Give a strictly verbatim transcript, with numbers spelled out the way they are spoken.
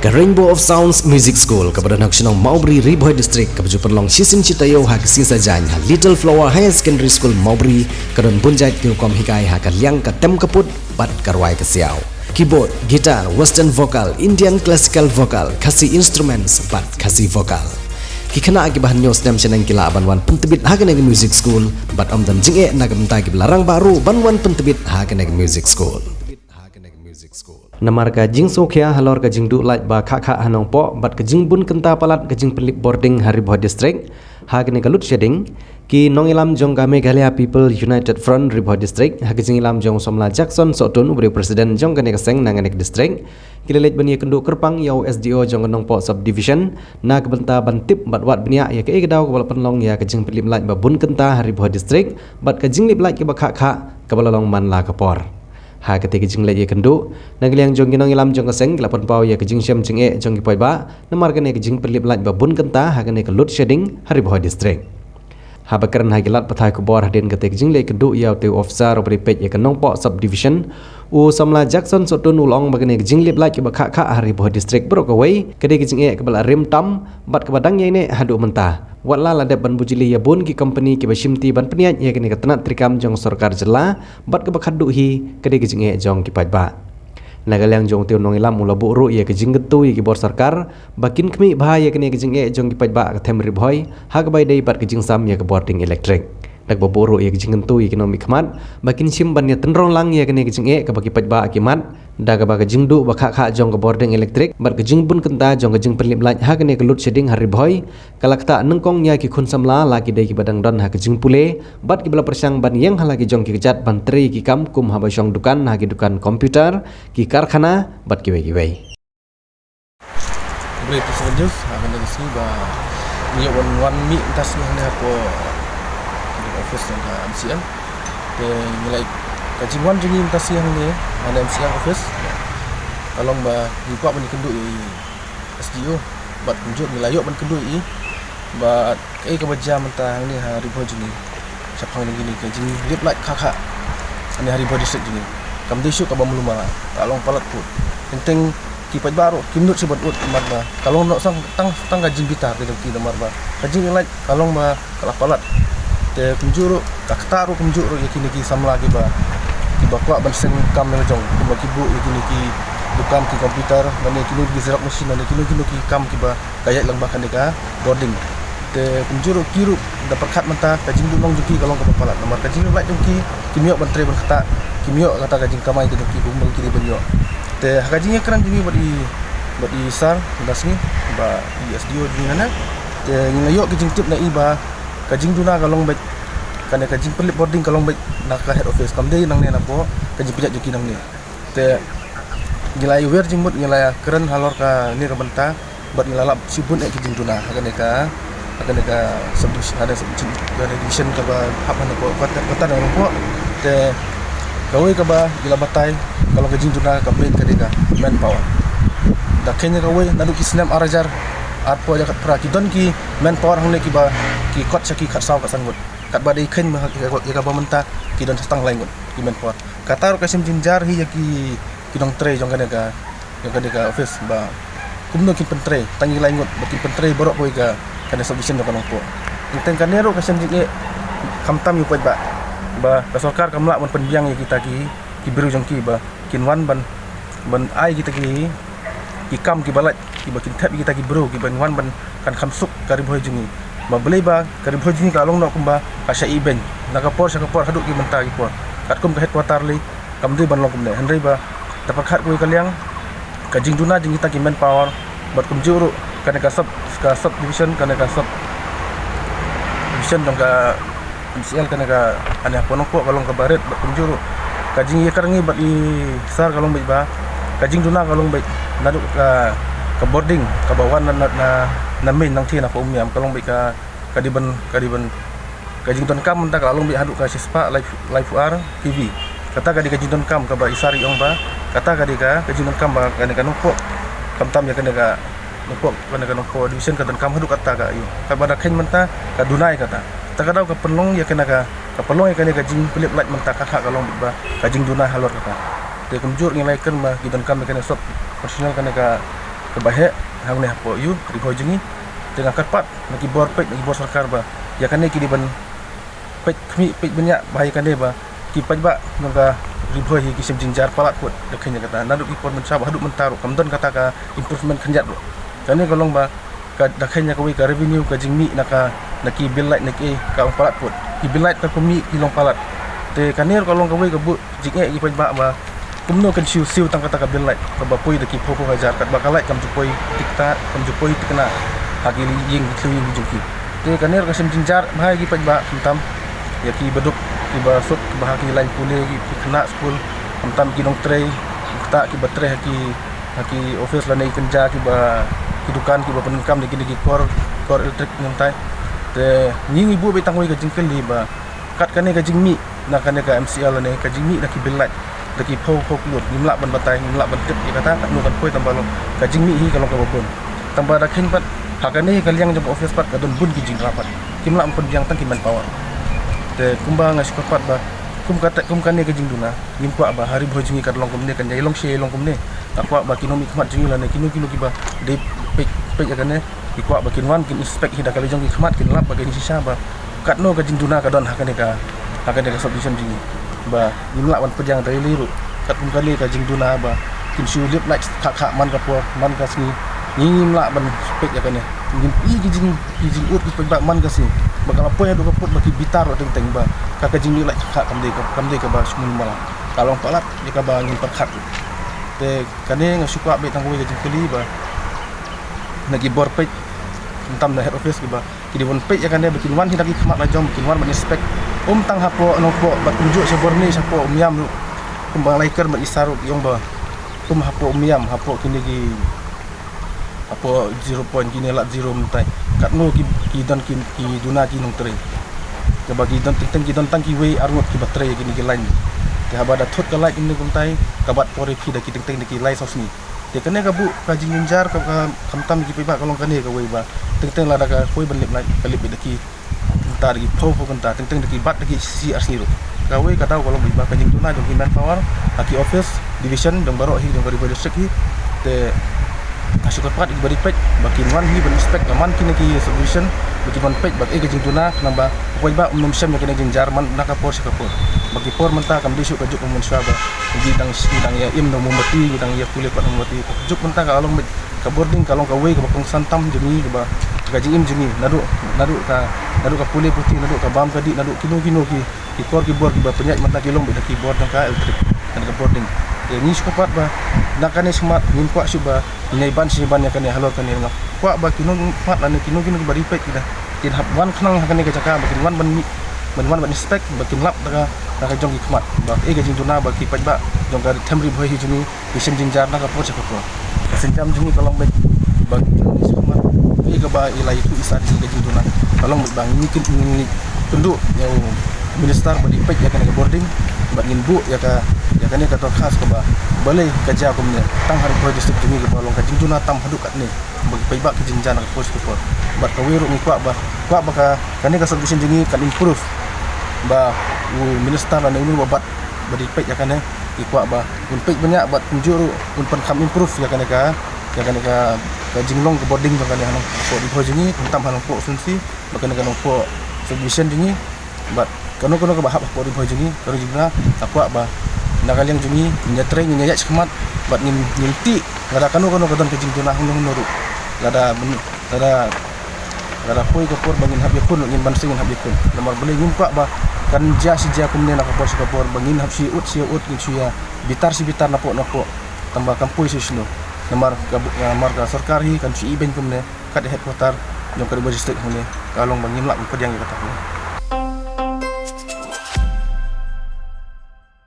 Ka Rainbow of Sounds Music School kaba don ha ka shnong Mawbri, Ri Bhoi District, kaba ju pynlong shisien shi taïew ha ka sngi Saitjaiñ ha Little Flower Higher Secondary School Mawbri, ka don bun jait ki rukom hikai ha ka liang ka tem ka put bad ka rwai ka siaw. Keyboard, guitar, western vocal, Indian classical vocal, Khasi instruments bad Khasi vocal. Ki khynnah kiba hynñiew snem shaneng ki lah ban wan pyntbit ha kane ka music school bad ym don jingeh na ka bynta kiba la rangbah ruh ban wan pyntbit ha kane ka music school. Namar ka jingsngewkhia halor ka jingduh light ba khah khah ha Nongpoh bad ka jingbun kynta palat ka jingpynlip bording ha Ri Bhoi District ha kane ka load shedding, ki nongïalam jong ka Meghalaya People United Front Ri Bhoi District ha ka jingïalam jong u samla Jackson Sohtun, uba dei u president jong kane ka seng na kane ka district, ki la leit ban ïakynduh kyrpang ïa u S D O jong ka Nongpoh Sub Division na ka bynta ban tip bad wad bniah ïa kaei ka daw kaba la pynlong ïa ka jingpynlip light ba bun kynta ha Ri Bhoi District bad ka jinglip light kaba khah khah kaba la long man la ka por. Ha katei ka jingleit ïakynduh, na ka liang jong ki nongïalam jong ka seng ki la pynpaw ïa ka jingshem jingeh jong ki paidbah namar kane ka jingpynlip light ba bun kynta ha kane ka load shedding ha Ri Bhoi District. Haba kren ha ki lad pathai khubor hadien katei ka jingleit kynduh ïa utei u officer uba dei peit ïa ka Nongpoh Sub Division, u samla Jackson Sohtun u la ong ba kane ka jinglip light kaba khah khah ha Ri Bhoi District baroh kawei ka dei ka jingeh kaba la rim tam bad kaba dang ïaineh haduh mynta. Wat la la dep ban bujli ïa bun ki company kiba shimti ban pynïaid ïa kane ka tnat treikam jong sorkar jylla bad kaba khatduh hi ka dei ka jingeh jong ki paidbah. Na ka liang jong utei u nongïalam u la buh ruh ïa ka jingkyntu ïa ki bor sorkar ba kin khmih bha ïa kane ka jingeh jong ki paidbah ka them Ri Bhoi ha kaba ïadei bad ka jingsam ïa ka bording elektrik. Da kaba buh ruh ïa ka jingkyntu ïa ki nongmihkhmat ba kin shim ban ïatynrong lang ïa kane ka jingeh kaba ki paidbah ki mad, da kaba ka jingduh ba khah khah jong ka bording elektrik bad ka jingbun kynta jong ka jingpynlip light ha kane ka load shedding ha Ri Bhoi ka la ktah nyngkong ïa ki khun samla, la ki dei kiba dang don ha ka jingpule bad kiba la pyrshang ban ïeng ha la ki jong ki kjat ban trei ki kam kum haba shong dukan ha ki dukan computer, ki karkhana bad kiwei kiwei. Khublei to Seven News, ha kane ka sngi ba ngi ïoh wan, wan mih mynta sngi hangne hapoh office jong ka M C L. Te ngi la, ka jingwan jong ngi mynta sngi hangne ha M C L office ka long ba ngi kwah ban ïakynduh ïa i S D O bad kumjuh ngi la ïoh ban kynduh ïa i ba kaei kaba jia mynta hangne ha Ri Bhoi jong ngi shaphang jong kine ki jinglip light khah khah hangne ha Ri Bhoi District jong ngi. Kam dei shuh kaba mluh mala, ka long palat put. Teng teng ki paidbah ruh kim nud shuh ban ud namar ba ka long noh tang, tang, tang ka jingbitar ka jong ki namar ba ka jinglip light ka long ba ka la palat. Te kumjuh ruh ka ktah ruh kumjuh ruh ïa kine ki samla kiba, kiba kwah ban seng kam la jong, kumba ki buh ïa kine ki dukan ki computer, lane kine ki xerox machine, lane kine, kine ki kam kiba ka ïaid lang bad kane ka bording. Te kumjuh ruh ki ruh da pyrkhat mynta ka jingduhnong jong ki ka long kaba palat namar ka jinglip light jong ki kim ïoh ban trei ban ktah, kim ïoh kata ka jingkamai ka jong ki kumba ki dei ban ïoh. Te ha ka jingïakren jong ngi bad i, bad i sir mynta sngi, bad i S D O jong ngi hangne, te ngi la ïoh ka jingtip na i ba ka jingduna ka long beit, kane ka jingpynlip bording ka long beit na ka head office, kam dei nangne napoh ka jingpynïaid jong ki nangne. Te ngi la ïawer jingmut, ngi la ïakren halor kane ka bynta bad ngi la lap shibun eh ki jingduna ha kane ka, ha kane ka subdivision, ha kane subdivision, kane division kaba hap ha Nongpoh, kata, kata Nongpoh. Te kawei kaba ngi la batai ka long ka jingduna kaba main ka dei ka manpower. Da kheiñ ïa kawei, naduh ki snem ar hajar arphew hajar khatphra ki don ki manpower hangne kiba ki kot sha ki khatsaw khatsan ngut. Katba dei kheiñ ma ïa kaba mynta ki don sa tang lai ngut ki manpower. Kata ruh ka shem jynjar hi ïa ki, ki nongtrei jong kane ka, jong kane ka office ba kumno kin pyntrei, tang ïa ki lai ngut ba kin pyntrei baroh kawei ka, kane subdivision jong ka Nongpoh. Teng teng kane ruh ka shem jingeh khamtam ïa u paidbah ba ka sorkar kam lah ban pynbiang ïa kita ki, ki briew jong ki ba kin wan ban, ban ai kita ki, ki kam kiba lait, kiba kin thep ïa kita ki briew kiban wan ban kan kham suk ka Ri Bhoi jong ngi. Ba balei ba ka Ri Bhoi jong ngi ka long noh kumba ka shah ibeiñ na ka por sha ka por haduh ki mynta ki por. Katkum ka headquarter lei kam dei ban long kumne. Hynrei ba da pyrkhat kawei ka liang, ka jingduna jong kita ki manpower bad kumjuh ruh kane ka sub, ka subdivision, kane ka subdivision jong ka M C L kane ka, kane hapoh Nongpoh ka long kaba rit bad kumjuh ruh. Ka jingïakren ngi bad i sir ka long beit ba ka jingduna ka long beit naduh ka, ka bording kaba wan na, na, na, na main nangthie na Umïam ka long beit ka, ka dei ban, ka dei ban, ka jingdonkam mynta ka la long beit haduh ka shispah laiphew, laiphew ar K V. Kata ka dei ka jingdonkam kaba i sir i ong ba kata ka dei ka, ka jingdonkam ba kane ka Nongpoh, khamtam ïa kane ka Nongpoh, kane ka Nongpoh division ka donkam haduh katta ka ïoh. Katba da kheiñ mynta ka duna ïa kata. Te ka daw ka pynlong ïa kane ka, ka pynlong ïa kane ka jingpynlip light mynta ka, ka, ka long beit ba ka jingduna halor kata. Te kumjuh ngi la ïakren ba ki donkam ïa kane sub personnel kane ka, kaba heh hangne hapoh ïew Ri Bhoi jong ngi. Te nga kyrpad na ki bor peit, na ki bor sorkar ba ïa kane ki dei ban peit khmih, peit bniah bha ïa kane ba ki paidbah jong ka Ri Bhoi hi ki shim jynjar palat kut da kheiñ ïa kata. Naduh ki por mynshuwa bad haduh mynta ruh kam don kata ka improvement khyndiat ruh. Kane ka long ba ka da kheiñ ïa kawei ka revenue, ka jingmih na ka, na ki bill light na kiei ka long palat kut. Ki bill light ka kmih, ki long palat. Te kane ruh ka long kawei ka buh jingeh ïa ki paidbah ba kumno kin siew siew tang kata ka bill light kaba poi da ki phew phew hajar, katba ka light kam ju poi thikna, kam ju poi thikna ha ki ïing ki thliew ïing jong ki. Te kane ruh ka shim jynjar bha ïa ki paidbah, khamtam ïa ki baduk, kiba suk, kiba ha ki line pule, ki, ki khynnah skul, khamtam ki nongtrei, kita kiba trei ha ki, ha ki office lane ki kynja, kiba, ki dukan, kiba pyndonkam da kine ki kor, kor electric, nangtai. Te ngi, ngi buh beit tang kawei ka jingkylli ba kat kane ka jingmih na kane ka M C L lane ka jingmih na ki bill light da ki phew phew klur, ngim lah ban batai, ngim lah ban tip ïa kata katno kan poi, tang ba long ka jingmih hi ka long kaba bun. Tang ba da kheiñ pat ha kane ka liang jong ka office pat ka don bun ki jingrwai pat, kim lah ban pynbiang tang ki manpower. Te kumba nga shu kyrpad ba kum kata, kum kane ka jingduna, ngim kwah ba ha Ri Bhoi jong ngi kan long kumne, kan ïai long shi ïai long kumne. Nga kwah ba ki nongmihkhmat jong ngi lane kino kino kiba dei peit, peit ïa kane, ki kwah ba kin wan kin inspect hi da ka liang jong ki khmat, kin lap ba kin shisha ba katno ka jingduna ka don ha kane ka, ha kane ka sub division jong ngi. Ba ngim lah ban pdiang da lei lei ruh kat kum kane ka jingduna ba kin shu lip light khah khah man ka por man ka sngi. Ngi ngim lah ban peit ïa kane. Ngim i ki jing, ki jingud ki paidbah man ka sngi ba ka la poi haduh ka pud ba ki bitar ruh teng teng ba ka, ka jinglip light khah khah kam dei ka, kam dei kaba sngewbha ma la, ka long palat ïa kaba ngim pyrkhat. Te kane nga shu kwah beit tang kawei ka jingkylli ba na ki bor peit, khamtam na head office kiba ki dei ban peit ïa kane ba kin wan hi da ki khmat la jong, ba kin wan ban inspect. Um tang hapoh Nongpoh bad kumjuh sha Borne, shapoh Umiam ruh, kumba nga la ïakren bad i Sir ruh, ki ong ba um hapoh Umiam, hapoh kine ki, hapoh Zero Point, kine Lad Zero mynta, katno ki, ki don ki, ki duna ki nongtrei. Kaba ki don teng teng, ki don tang kiwei ar ngut kiba trei ïa kine ki line. Te haba da thut ka light kumne kumtai, ka bat por ïa phi da ki teng teng da ki lai saw sngi. Te kane ka buh ka jingjynjar ka, ka, khamtam ki paidbah, ka long kane kawei ba teng teng lada ka poi ban lip light, ka lip da ki kynta, da ki phew phew kynta, teng teng da ki bat da ki shi ar sngi ruh. Kawei ka daw ka long ba ka jingduna jong ki manpower ha ki office division jong baroh hi jong ka Ri Bhoi District hi. Te nga shu kyrpad ïa ki ba dei peit ba kin wan hi ban inspect, la man kine ki sub division, ba kin wan peit ba kaei ka jingduna, khnang ba u paidbah um nym shem ïa kane ka jingjynjar man na ka por sha ka por. Ba ki por mynta kam dei shuh ka juk kum mynshuwa ba ngi dang, ngi dang ïa im da mombati, ngi dang ïa pule pat da mombati. Ka juk mynta ka long beit, ka bording ka long kawei kaba kongsan tam jong ngi, kaba ka jingim jong ngi naduh, naduh ka, naduh ka pule puthi, naduh ka bam ka dih, naduh kino kino ki, ki kor ki bor kiba pynïaid mynta ki long beit da ki bor jong ka electric, da ka bording. Te ngi shu kyrpad ba na kane shakhmat ngim kwah shuh ba ngin ïai ban shi ban ïa kane halor kane. Nga kwah ba kino khmat lane kino kino kiba dei peit ki da kin hap wan khnang ha kane ka jaka ba kin wan ban mih, ban wan ban inspect, ba kin lap da ka, da ka jong ki khmat ba kaei ka jingduna ba ki paidbah jong ka them Ri Bhoi hi jong ngi ki shim jynjar na ka por sha ka por. Ka sienjam jong ngi ka long beit ba ki nongmihkhmat, kaei kaba i la ïathuh i Sir jong ngi, ka jingduna ka long beit ba ngi kin, ngin ïakynduh ïa u minister ba dei peit ïa kane ka bording bad ngin buh ïa ka, ïa kane ka dorkhas kaba balei ka jia kumne tang ha Ri Bhoi District jong ngi kaba long ka jingduna tam haduh katne. Ba ki paidbah ki jynjar na ka por sha ka por. Bad kawei ruh ngi kwah ba, kwah ba ka, kane ka sub division jong ngi kan improve, ba u minister lane uno uno uba bat ba dei peit ïa kane, ngi kwah ba un peit bniah bad kumjuh ruh un pynkham improve ïa kane ka, ïa kane ka, ka jinglong ka bording jong kane ha Nongpoh Ri Bhoi jong ngi, khamtam ha Nongpoh constituency bad kane ka Nongpoh sub division jong ngi. Bad kano kano kaba hap hapoh Ri Bhoi jong ngi, ka ri jong ngi, nga kwah ba na ka liang jong ngi ngin ïatrei, ngin ïaid shakhmat bad ngin, ngin tih lada kano kano ka don ka jingduna hangno hangno ruh. Lada, lada, lada poi ka por ba ngin hap ïakhun, ngin banse ngin hap ïakhun. Namar balei ngim kwah ba kan jia shi jia kumne na ka por sha ka por ba ngin hap shi ud shi ud, ngin shu ïa bitar shi bitar napoh napoh. Tang ba kam poi shuh shano. Namar ka, namar ka sorkar hi kan shu ibeiñ kumne kat headquarter jong ka Ri Bhoi District hangne, ka long ba ngim lah ban pdiang ïa kata.